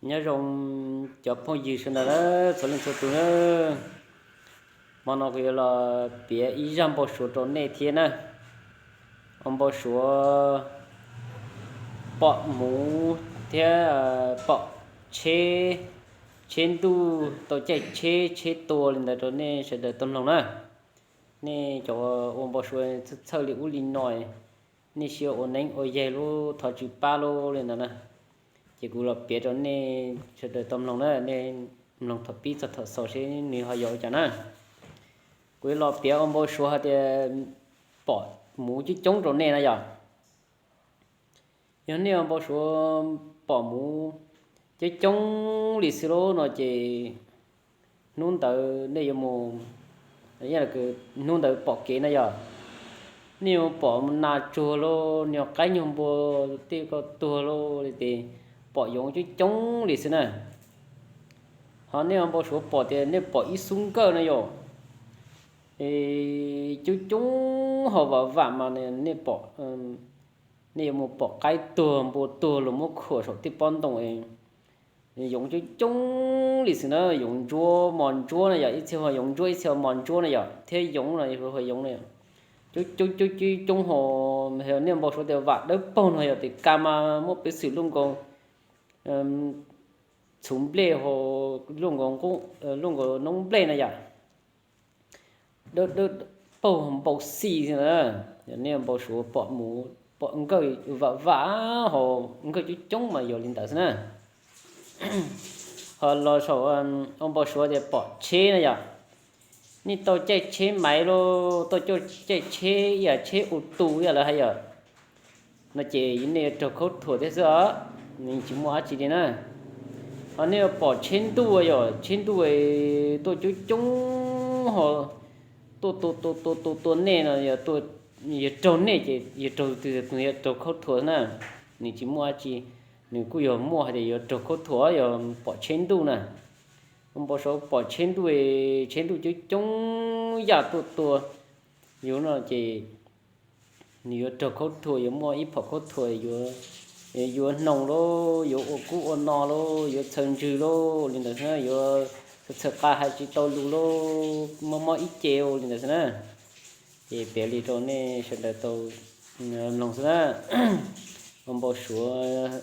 Nyob zoo cov phooj ywg sawv daws na, txhua leej txhua tus na. Hmo no kuv yuav los piav ib zaj npau suav rau nej thiab na. Ua npau suav pom muv thiab pom tsheb, tsheb ntuj tau caij tsheb, tsheb tua li ntawd rau nej sawv daws tau mloog na. Nej cov ua npau suav txhawj txhawj li ub li no, nej sim ua neeb ua yaig lub thov tsis pab lub li ntawd na. Ces kuv los piav rau nej sawv daws tau mloog na, nej mloog thaum pib txog thaum xaus seb nws ho yog ua cas na. Kuv los piav ua npau suav hais tias pom muv coob coob rau nej na yom. Yog nej ua npau suav pom muv coob coob li xwb lauj no ces hnub ntawd nej yuav mus, hnub ntawd pom kev na yom, nej yuav pom nas tsuag lauj, nyuag qaib nyuag npua tej ko tuag lauj li ces pom yoov coob coob li xwb na. Ho nej ua npau suav pom tias nej pom ib xub nkawj na yom, coob coob ho vam vam mas nej pom, nej yuav mus pom qaib tuag npua tuag los muab khuam saum tej pob ntoo, yoov coob coob li xwb na, yoov ntsuab mos ntsuab na yom, ib txhia ho yoov ntsuab ib txhia ho mos ntsuab na yom, thiab yoov no ho yoov na yom, coob coob coob coob coob ho, nej npau suav tias vam dawb paug no yog tias ka mas muaj peev xwm luaj nkaus txhuv nplej ho, luaj nkaus noob nplej na yom, dawb dawb paug npau xi na. Nej npau suav pom muv pom nkawj vam vam ho, nkawj coob coob mas yog li ntawd xwb na. Ho los saum ua npau suav tias pom tsheb na yom, nej tau caij tsheb maiv lauj, tau caij tsheb ib yam tsheb ua tus ib yam lawv hais yom, no ces nej yuav raug khaub thuas thiab xwb os, nws tsis muaj dab tsi li na. Ho nej yuav pom tsheb ntuj yom, tsheb ntuj tuaj coob coob ho tuaj tua tua tua tua nej no, yog raug nej ces yog raug tus twg nws yuav raug khaub thuas na, nws tsis muaj dab tsi, nws kuj yog muaj hais tias yuav raug khaub thuas yog pom tsheb ntuj na. Npau suav pom tsheb ntuj, tsheb ntuj coob coob yam tuaj tua yus no ces nws yuav raug khaub thuas, yuav muaj ib phom khaub thuas, yuav hnoos lauj, yuav ua kub ua no lauj, yuav txhaws ntswg lauj li ntawd xwb na, yuav txhaws qa hais tsis tau lus lauj, mob mob ib ce li ntawd xwb na. Ces piav li rau nej sawv daws tau mloog xwb na. Ua npau suav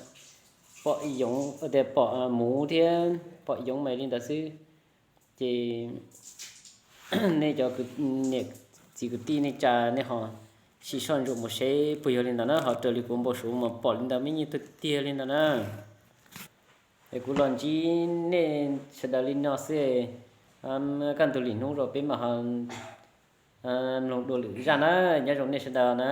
pom yoov, tias pom muv thiab pom yoov mas li ntawd xwb. Ces nej cov niam txiv kwv tij neej tsa nej ho sim soj ntsuam mus seb puas yog li ntawd na, ho raws li kuv npau suav mas pom li ntawd me nyiaj tiag tiag li ntawd na. Es kuv los ntsib nej sawv daws li no xwb, kaj ntug lwm hnub rau peb mam ho mloog dua lwm zaj na, nyob zoo nej sawv daws na.